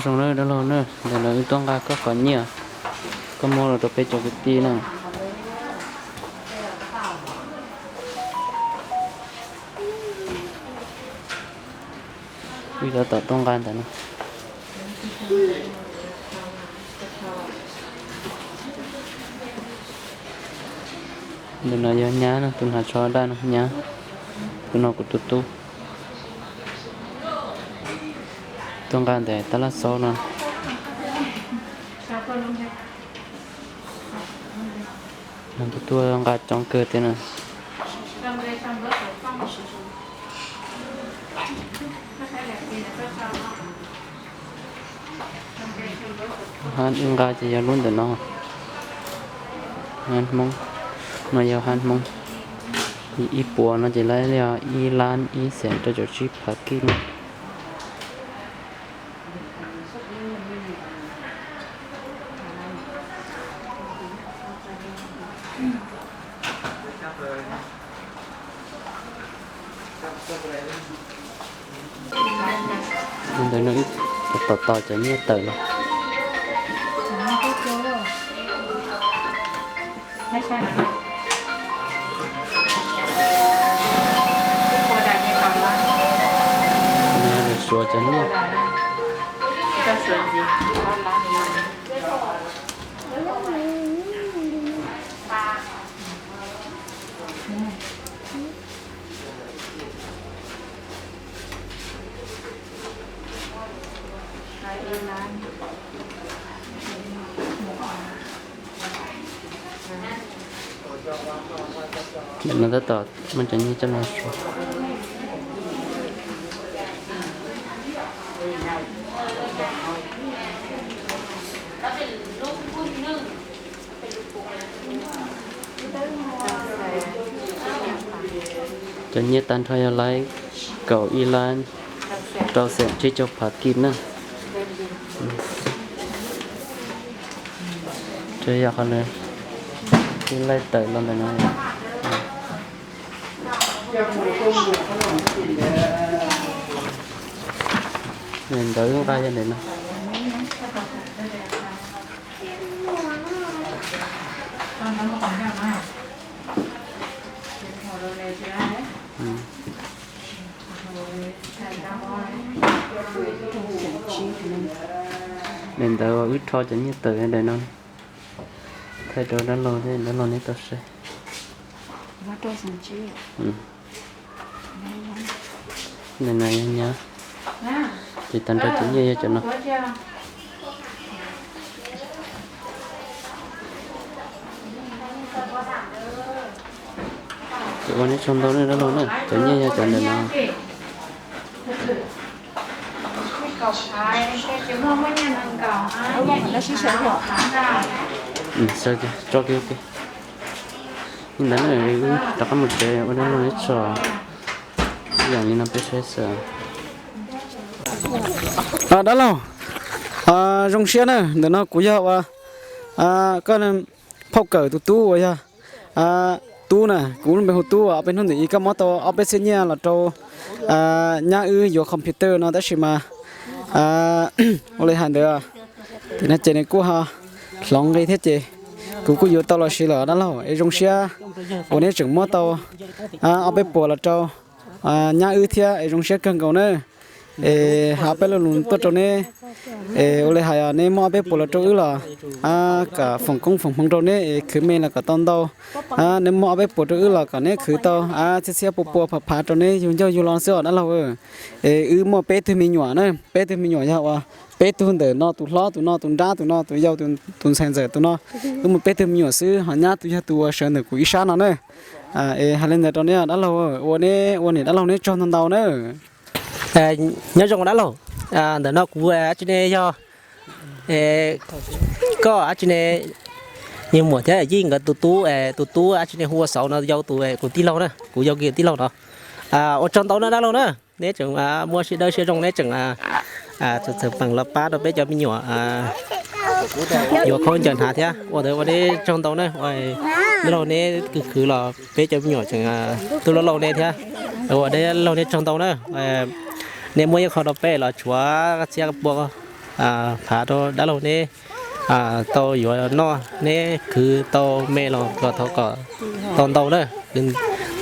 Zoo na dab laug na, ntawm no wb tuaj nqa koj qhov nyiaj, koj muab los rau peb cov kwv tij na. Wb tab tom tuaj nqa ntawm no. Ntawm no yog nyab no, tus hnav tsho daj no nyab, tus no kuv tus tub. Tuaj nqa ntawm tab laj xaub no. Tus tuaj nqa coob kawg thiab na. Hab wb nqa ces yog lub ntawm no, hab Hmoob, no yog hab Hmoob. Ib puas no ces lawv yog ib lab ib xeem rau caum tsib phav kij no. Ntawm no ib, tos tos cov nyiaj tawm no. Suav cov nyiaj. Ntawm no tab tom muaj cov nyiaj coj los suav. Cov nyiaj tag nrho yog lawv kaum ib lab rau xeem tsib caug phav kij na. Ces yog qhov no, ib laij tawm los ntawm no. Ntawd nqa yog ntawm no. Ntawm ntawd wb rho cov nyiaj tawm ntawm no. Thaij rau dab laug thiab, dab laug neb tau saib. Ntawm no yog nyab, ces tag nrho cov nyiaj yog cov no. Ces ua neb tsaug ntau na dab laug na, cov nyiaj yog cov ntawm no. Li ntawd na, wb rov qab mus tsev ua dab laug neb tsaug. Ib yam li no peb saib xwb. Dab laug, zoo siab na, ntawm no kuv yog ua koj phauj Kawm tus tub uas yog Tub na, kuv lub npe hu Tub. Ob peb hnub ntawm ib koj muab tau ob peb txhiab nyiaj los rau nyab wb yuav computer no tab sis mas ua li hais ntawd, tim no ces nws kuj ho hloov nqi thiab ces kuv kuj yuav tau los siv lawm dab laug. Es zoo siab uas neb tseem muab tau ob peb puas los rau nyab wb thiab, es zoo siab kawg nkaus na. Es hais peb lo lus tuaj rau neb, es ua li hais neb muab ob peb puas los rau wb los kom foom koob foom hmoov rau neb es khwv me los kom tau ntau. Neb muab ob peb puas rau wb los kom neb khwv tau txhiab txhiab pua pua phav phav rau neb yug ncauj yug lo xwb os dab laug. Es wb muaj peb tug me nyuam na, peb tug me nyuam yog uas peb tug ntawm no, tus hlob tus no, tus nrab tus no, tus yau tus ntxhais ntxawm tus no. Wb muaj peb tug me nyuam xwb ho nyab tus yog tus uas sawv ntawm kuv ib sab no na. Es hais li ntawd rau neb dab laug, ua neb ua niam dab laug neb tsaug ntau ntau na. Nyob zoo dab laug, ntawm no kuv tsis ne yog koj tsis ne, yog muam thiab yij nkawd tus tub, tus tub tsis ne hu ua Xauv no, yau tus kuv tij laug na, kuv yau kiag tij laug no. Ua tsaug ntau na dab laug na, neb tseem muaj siab dawb siab zoo neb tseem txawm peem los pab rau peb cov me nyuam yuav khaub ncaws hnav thiab. Ua ntawd ua neb tsaug ntau na, dab laug neb khwv khwv los peb cov me nyuam tseem tu lauj laug neb thiab. Ua dab laug neb tsaug ntau na. Neb muab ib qho rau peb los tshuav txhiab pua phav rau dab laug neb tau yuav noj, neb khwv tau me los los thov kom tau ntau na,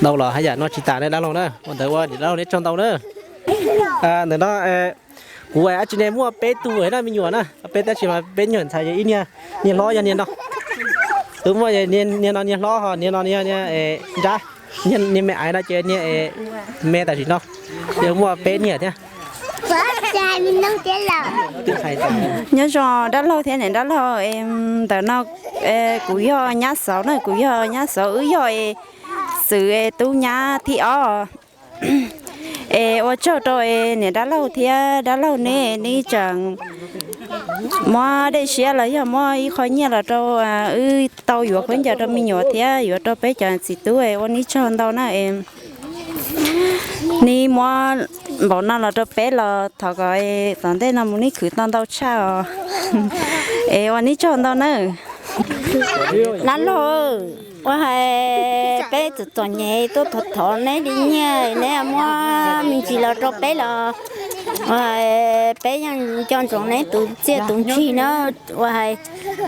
ntau los haj yam noj tsis tas na dab laug na. Ua ntawd ua dab laug neb tsaug ntau na. Ntawm no kuv dab tsi ne muaj peb tug na me nyuam na, peb tab sis mas peb nyuam ntxhais ib niag, niag hlob yog niag no, wb muaj niag no niag hlob ho niag no niag nrab, niag me aiv no ces niag me tam sim no, ces muaj peb niag thiab. Nyob zoo dab laug thiab niam dab laug, ntawm no kuv yog nyab xauv na, kuv yog nyab xauv, wb yog Xwm tub nyab thib ob. Es ua tsaug rau niam dab laug thiab dab laug neb, neb tseem muab dej siab los yog muab ib qho nyiaj los rau wb tau yuav khaub ncaws rau me nyuam thiab yuav rau peb cov txiv tub, ua neb tsaug ntau na. Neb muab npaum no los rau peb los thov kom tom ntej no mus neb khwv tau ntau tshaj os. Es ua neb tsaug ntau na. Dab laug, ua hais peb txom txom nyem tuaj thov thov neb li nyiaj, neb muab me ntsis los rau peb los ua hais peb yeej nco ntsoov neb tus txiaj tus ntsig na. Ua hais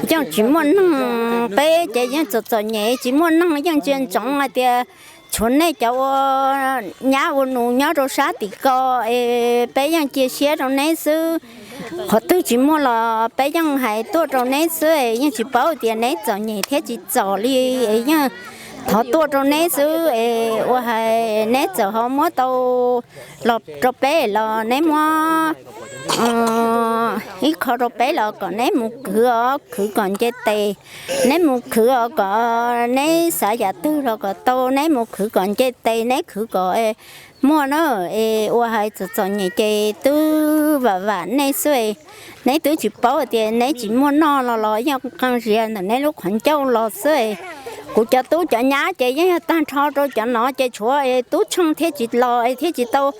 yeej tsis muaj neeg, peb ces yeej txom txom nyem tsis muaj neeg, yeej ntsia ntsoov hais tias tshuav nej cov ua nyab ua nus nyob rau sab tim ko, es peb yeej cia siab rau neb xwb. Qhov twg tsis muaj los peb yeej hais tuaj rau neb xwb, yeej tsis paub tias neb txom nyem thiab tsis txom li, yeej thov tuaj rau neb xwb. Es ua hais neb txawm ho muab tau los rau peb los neb muab ib qho rau peb los kom neb mus khwv os, khwv kom nce tes. Neb mus khwv os, kom neb xav yam twg los kom tau, neb mus khwv kom nce tes, neb khwv kom muaj na. Es ua hais txom txom nyem ces twb vam vam nej xwb. Neb twb tsis paub tias neb tsis muaj noj los los yeej qee zias ntawm neb lub qhov ncauj los xwb. Kuv cov tub cov nyab ces yeej yog tag nrho rau cov no ces tshuav tub tsheej thiaj tsis los thiaj tsis tau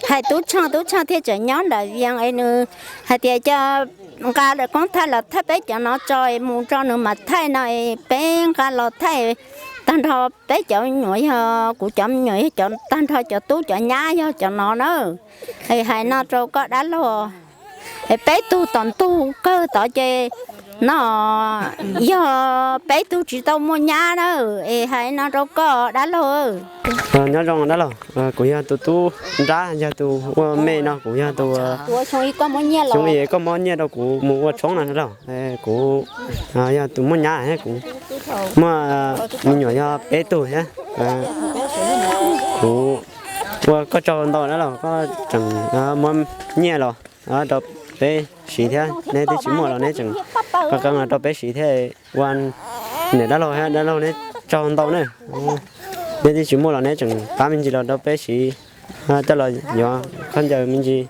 hais tub tsheej, tub tsheej thiaj tseem nyob nram Vias es nws hais tias cov nqa koob thaij los thaij peb cov no tso es mus rau nws mam thaij no es peb nqa los thaij tag nrho peb cov me nyuam yog kuv cov me nyuam yog cov tag nrho cov tub cov nyab yog cov no na. Es hais no rau koj dab laug, es peb tug tom ntug kawg tod ces no yog peb tug tsis tau muaj nyab na. Es hais no rau koj dab laug. Nyob zoo dab laug, kuv yog tus tub nrab, yog tus ua me no, kuv yog tus xyoo es koj muab nyiaj rau kuv mus ua tshoob no dab laug. Kuv yog tus muaj nyab, kuv muaj me nyuam yog peb tug thiab. Kuv ua koj tsaug ntau dab laug, koj tseem muab nyiaj los rau peb siv thiab, neb twb tsis muaj los neb tseem qee qee los rau peb siv thiab. Ua niam dab laug thiab dab laug neb tsaug ntau na. Neb twb tsis muaj los neb tseem pab me ntsis los rau peb siv, coj los yuav khaub ncaws me ntsis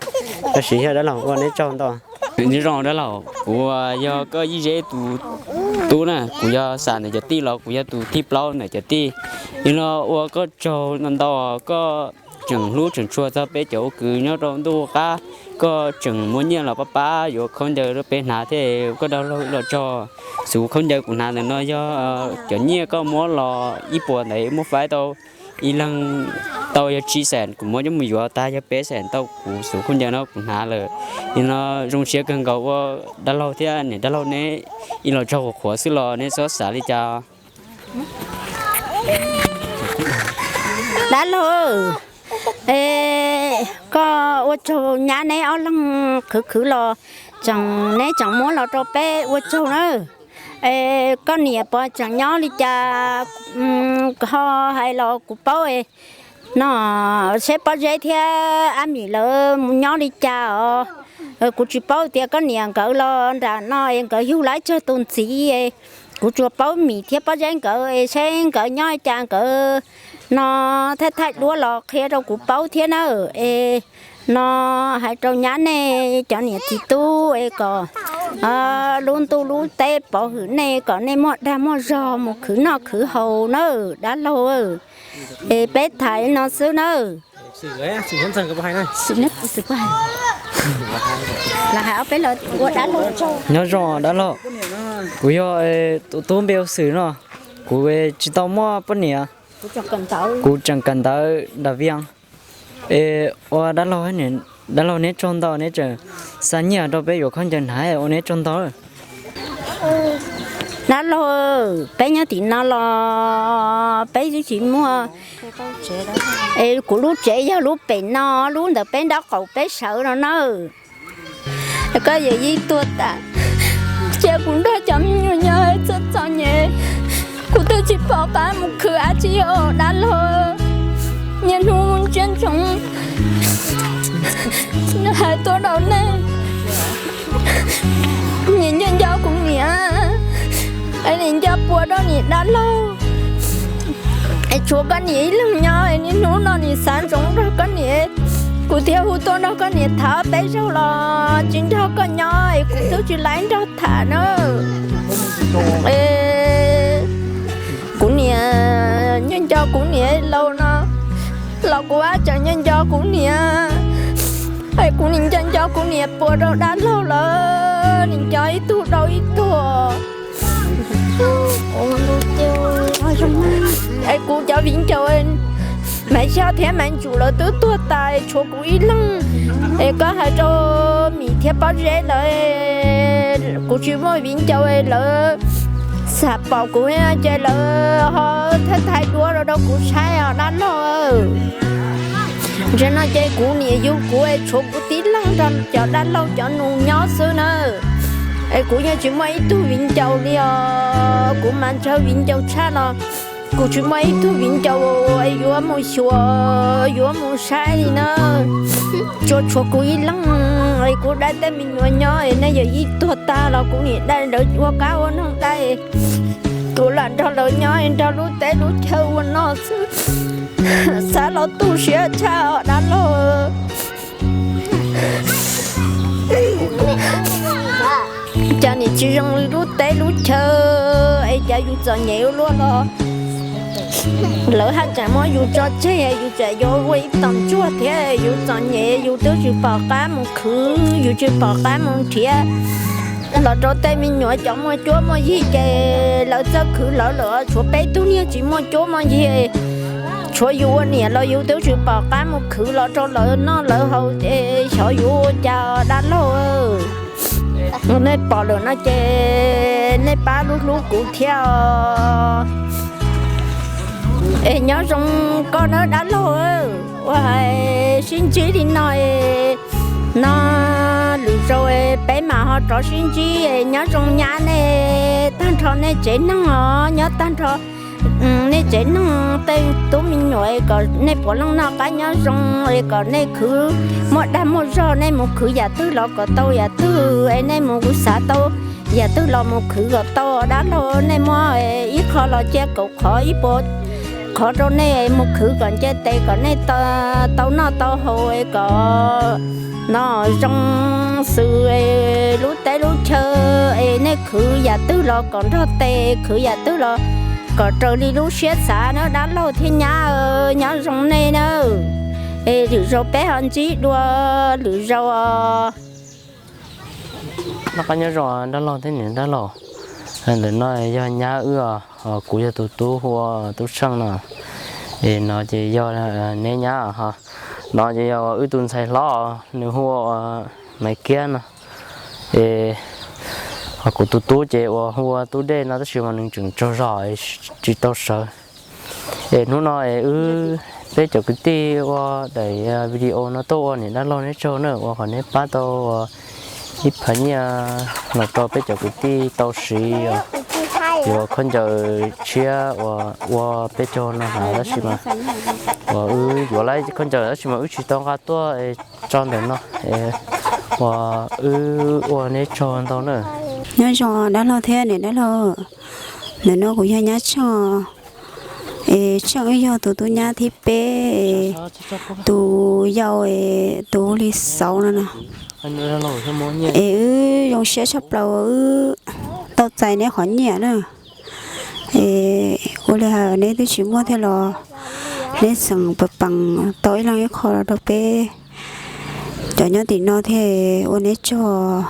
rau siv thiab dab laug, ua neb tsaug ntau. Nyob zoo dab laug, kuv yog koj yij zeb tus tub na, kuv yog xam ntawm cov tij los kuv yog tus thib plaub ntawm cov tij. Yog no ua koj tsaug ntau, koj tseem hlub tseem tshua txog peb cov ua kwv nyob rau ntuj qab, koj tseem muaj nyiaj los pab pab yuav khaub ncaws rau peb hnav thiab. Koj dab laug los tsaug, xub khaub ncaws kuv hnav ntawm no yog cov nyiaj koj muab los ib puas ntawd muab faib tau ib leeg tau yog tsib xees, kuv muab coj mus yuav tag yog peb xees tau kuv xub khaub ncaws no kuv hnav lawm. Yog no zoo siab kawg nkaus ua dab laug thiab niam dab laug neb ib los tsaug qhuav xwb los neb txhob xav li cas. Dab laug, koj ua tsaug nyab neb ob leeg khwv khwv los tseem neb tseem muab los rau peb ua tsaug na. Koj niam puas tseem nyob li cas ho hais los kuv paub no, seb Pob Zeb thiab Ab Mim lawv mus nyob li cas os. Kuv tsis paub tias koj niam nkawd los nram no es nkawd yug laib tsawg tus ntxiv. Kuv tsuas paub Mim thiab Pob Zeb nkawd es seb nkawd nyob li cas nkawd no thaij thaij duab los qhia rau kuv paub thiab na. Es no hais rau nyab nej cov niam txiv tub es kom lub ntuj lub teb pov hwm nej kom nej muaj dag muaj zog mus khwv noj khwv haus na dab laug. Es peb tham li no xwb nawb. Nyob zoo dab laug, kuv yog tus tub npe ua Xwm no, kuv tsis tau muaj poj niam, kuv tseem kawm ntawv nram Vias. Es ua dab laug niam Dab laug neb tsaug ntau, neb tseem xa nyiaj rau peb yuav khaub ncaws hnav, ua neb tsaug ntau. Dab laug, peb nyob tim no los peb twb tsis muaj, es kuv lub tsev yog lub pem no, lub ntawm peb nraub qaum peb sawv no na. Koj yawm yij tuag tas, cia kuv nrog cov me nyuam nyob txom txom nyem, kuv twb tsis pom qab mus khwv dab tsi os dab laug. Niaj hnub mus tsiab ntsoov, hais tuaj rau nej, nim nco nco kuv niam, es nim nco puas rau niam dab laug, es tshuav koj niam ib leeg nyob, es niaj hnub no nim xav ntsoov nrog koj niam, kuv thiaj hu tuaj nrog koj niam tham peb zaug los tsis nrog koj nyob, es kuv twb tsis laib nrog tham na. Kuv niam, nco nco kuv niam laus no, los kuv ab tseem nco nco kuv niam, es kuv nim nco nco kuv niam puas rau dab laug lawm, nim nco ib tug rau ib tug. Es kuv cov viv ncaus Maiv Xyooj thiab Maiv Ntsum lawv twb tuag tas, tshuav kuv ib leeg. Es koj hais rau Mim thiab Pob Zeb lawv, kuv tsis muaj viv ncaus, lawv xam pom kuv ces lawv ho thaij thaij duab rau rau kuv saib os dab laug. Ntawm no ces kuv niam yug kuv, tshuav kuv tib leeg nrog cov dab laug cov nus nyob xwb na. Es kuv yeej tsis muaj ib tug viv ncaus li os, kuv mas ntshaw viv ncaus tshaj no. Kuv tsis muaj ib tug viv ncaus yuav mus xyuas yuav mus saib li na. Tsuas tshuav kuv ib leeg, es kuv dab tej me nyuam nyob, es nej yawm yij tuag tag los kuv niam dab lawv ua qab ua noog dab, kuv lam nrog lawv nyob nrog lub teb lub chaw ua noj xwb. Xav los tu siab tshaj os dab laug. Cas nim tsis zoo li lub teb lub chaw, es cas yus txom nyem ua luaj los lawv haj tseem muab yus tso tseg, yus tseem yuav ua ib tog ntsuag thiab. Yus txom nyem yus twb tsis pom qab mus khwv, yus tsis pom qab mus nrhiav los rau tej me nyuam cov muaj cuab muaj yig ces lawv txawj khwv lawv lawm, tshuav peb tug niag tsis muaj cuab muaj yig. Tshuav yus ua niam los yus twb tsis pom qab mus khwv los rau lawv noj lawv haus ces xyov yus ua cas dab laug. Nej pom lawm no ces nej pab hlub hlub kuv thiab os. Es nyob zoo koj nawb dab laug, ua hais sib ntsib li no no, lwm zaus peb mam ho rov sib ntsib. Nyob zoo nyab nej tag nrho nej tsev neeg os, nyob tag nrho nej tsev neeg tej tub me nyuam kom nej puav leej noj qab nyob zoo, kom nej khwv muaj dag muaj zog, nej mus khwv yam twg los kom tau yam twg, es nej mus xav tau yam twg los mus khwv kom tau dab laug. Nej muab ib qho los cia kaum qhov, ib puas qhov rau nej mus khwv kom nce tes kom nej tau noj tau haus, kom no zoo xws lub teb lub chaw, es nej khwv yam twg los kom nrog tes, khwv yam twg los kom raws li lub siab xav na dab laug thiab nyab. Nyob zoo nej na, es lwm zaus peb ho ntsib dua lwm zaus os. Noj qab nyob zoo dab laug thiab niam dab laug. Ntawm no yog nyab wb os, kuv yog tus tub hu ua Tub Tsheej no. Es no ces yog neb nyab, no ces yog wb tus ntxhais hlob, nws hu ua Maiv Kiab no. Es kuv tus tub ces uas hu ua Tub Dej no tab sis mas nws tseem tsaug zog tsis tau sawv. Es hnub no es wb peb cov kwv tij ua daim video no tuaj ua niam dab laug neb tsaug na, ua qhov neb pab tau ib phav nyiaj los rau peb cov kwv tij tau siv yuav khaub ncaws tshiab ua peb caug no hnav tab sis mas uas wb yuav lawm khaub ncaws tab sis mas wb tsis tau nqa tuaj tso ntawm no. Uas wb ua neb tsaug ntau na. Nyob zoo dab laug thiab niam dab laug, ntawm no kuv yog nyab Tsheej. Es Tsheej wb yog tus tub nyab thib peb, tus yau tus hu li Xauv no no. Es wb zoo siab tshaj plaws wb tau txais neb qhov nyiaj na. Es ua li hais neb twb tsis muaj thiab los neb tseem peem peem tau ib leeg ib qho los rau peb cov nyob tim no thiab, ua neb tsaug.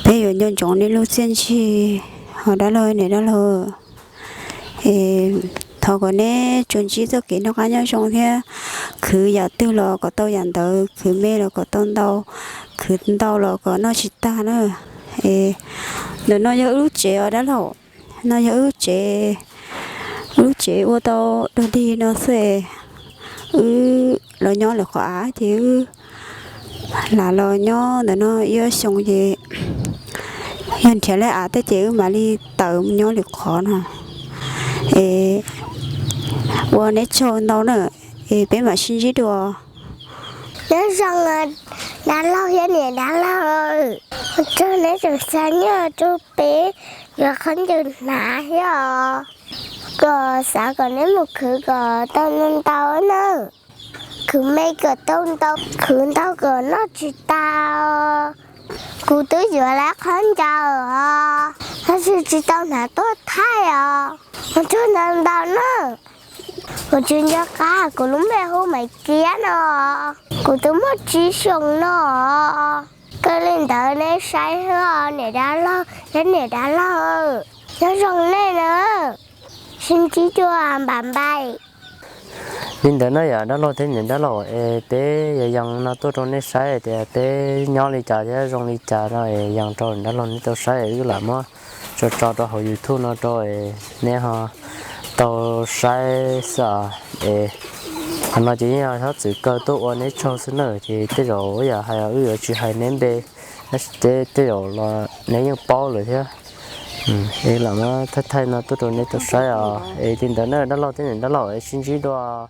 Peb yuav nco ntsoov neb lub txiaj ntsig, ho dab laug niam dab laug. Thov kom neb tsuas ntsib txoj kev noj qab nyob zoo thiab khwv yam twg los kom tau yam ntawd, khwv me los kom tau ntau, khwv ntau los kom noj tsis tag na. Es ntawm no yog wb lub tsev os dab laug, no yog wb lub tsev, wb lub tsev ua tau dog dig no xwb. Wb los nyob lwm qhov av ces wb lam los nyob ntawm no ib xyoo ces yog nrhiav lawm av tej ces wb mam li tawm mus nyob lwm qhov no. Es ua neb tsaug ntau na, es peb mam sib ntsib dua. Nyob zoo dab laug thiab niam dab laug, ua tsaug neb tseem xa nyiaj rau peb yuav khaub ncaws hnav thiab os. Kom xav kom neb mus khwv kom tau ntau ntau na. Khwv me kom tau ntau, khwv ntau kom noj tsis tag. Kuv twb yuav lawm khaub ncaws os, tab sis tsis tau hnav tuaj thaij os. Ua tsaug ntau ntau na. Kuv tsis nco qab kuv lub npe hu Maiv Kiab no, kuv twb muaj tsib xyoos no. Kawg li ntawd neb saib os niam dab laug thiab niam dab laug, nyob zoo nej na, sib ntsib dua npam npaim. Li ntawd na yom dab laug thiab niam dab laug, es peb yog yees no tuaj rau nej saib tias peb nyob li cas thiab zoo li cas no es yees rau dab laug neb tau saib, wb lam muab tso tso rau hauv YouTube no rau es neb ho tau saib xwb os. Es qhov no ces yeej yog Hlob Txwm Kaw tuaj ua neb tsaug xwb na, ces tej zaum yam hais wb yuav tsis hais neb npe, tab sis tej zaum los neb yeej paub lawm thiab. Es lam muab thaij thaij no tuaj rau neb tau saib os. Es li ntawd na dab laug thiab niam dab laug, es sib ntsib dua.